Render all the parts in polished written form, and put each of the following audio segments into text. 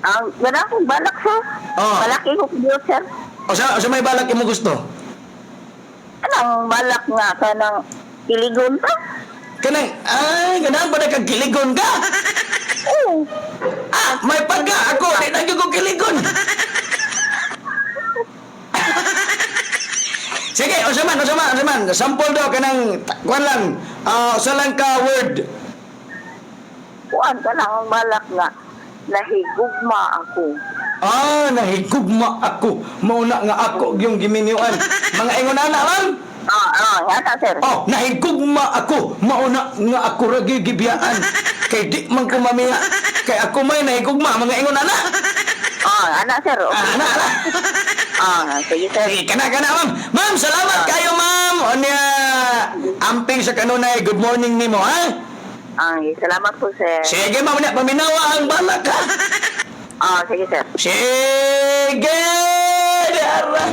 Ang gana akong balak, sir. Oh. Balak ko kuyo, sir. O sa may balak imo gusto? Anang balak nga kanang kiligon pa? Kanang, ay, ganahan ba na kag kiligon ka? Oo. Ah, may pagka ako, di na gyud ko kiligon. Sige, unsa man, unsa man, unsa man. Sample daw kanang kuan lang. Ah, usa lang ka word. Kuan ka lang ang balak nga nahigugma ako. Ah, nahigugma ako. Mauna nga ako yung giminyuan. Mga ingon ana, ma'am. Ah, yana, sir. Oh, nahigugma ako. Mauna nga ako ra gibiyaan. Kay di man ko mamiya. Kay ako may nahigugma. Mga ingon ana. Ah, ana, sir. Okay. Ah, ana, ana. Ah, sige, sir. Sige, kana kana, ma'am. Ma'am, salamat kayo, ma'am. Unya, amping sa kanunay. Good morning nimo, ha? Ay, salamat po, sir. Sige, ma'am. Unya, paminawa ang balak, ha? Ah, sige, sir. Sige! Dara!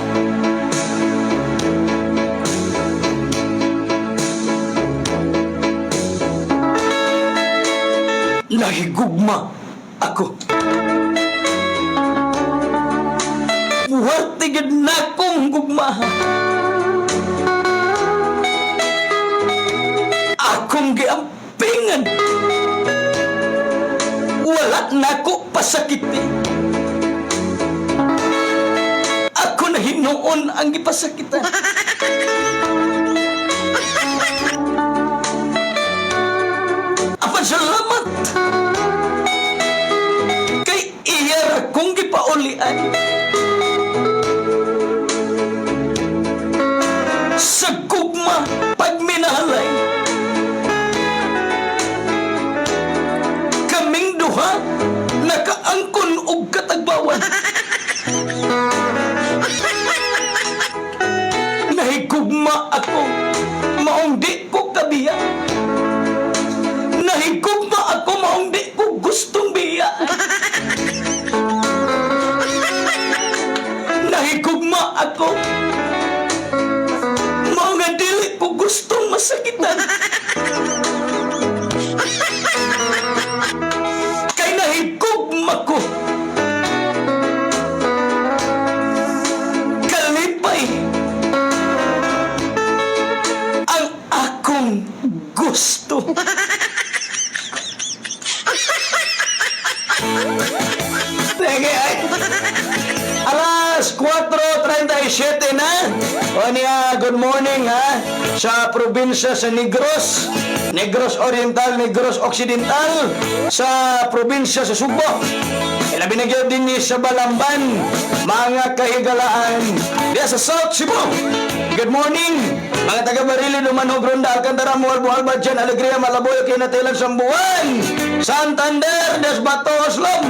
Nahigugma ako. Buhat gid na kong gugma. Akong giampingan. Wala na ko pasakiti. Ako na hinuon ang gipasakitan. Apan salamat. Kay iya ra kong gipaulian. Sa gugma pagminahalay. Kaming duha nakaangkon og katagbawan. Nahigugma ako, maong di ko kabiya. Nahigugma ako, maong di ko gustong biya. Nahigugma ako, maong nga dili ko gustong masakitan. Kay nahigugma ko. Kalipay ang akong gusto. Sige, ay. Alas 4:37 na. O niya, good morning ha. Sa probinsya sa Negros, Negros Oriental, Negros Occidental, sa probinsya sa Sugbo. Ilabi na gyud din ni sa Balamban, mga kahigalaan. Diya sa South Cebu. Good morning, mga taga Barili, Lumanog, Ronda, Alcantara, Mual, Bualba, Jan, Alegria, Malaboyo, Kinatilan, Sambuan, Santander, Desbato, Oslob.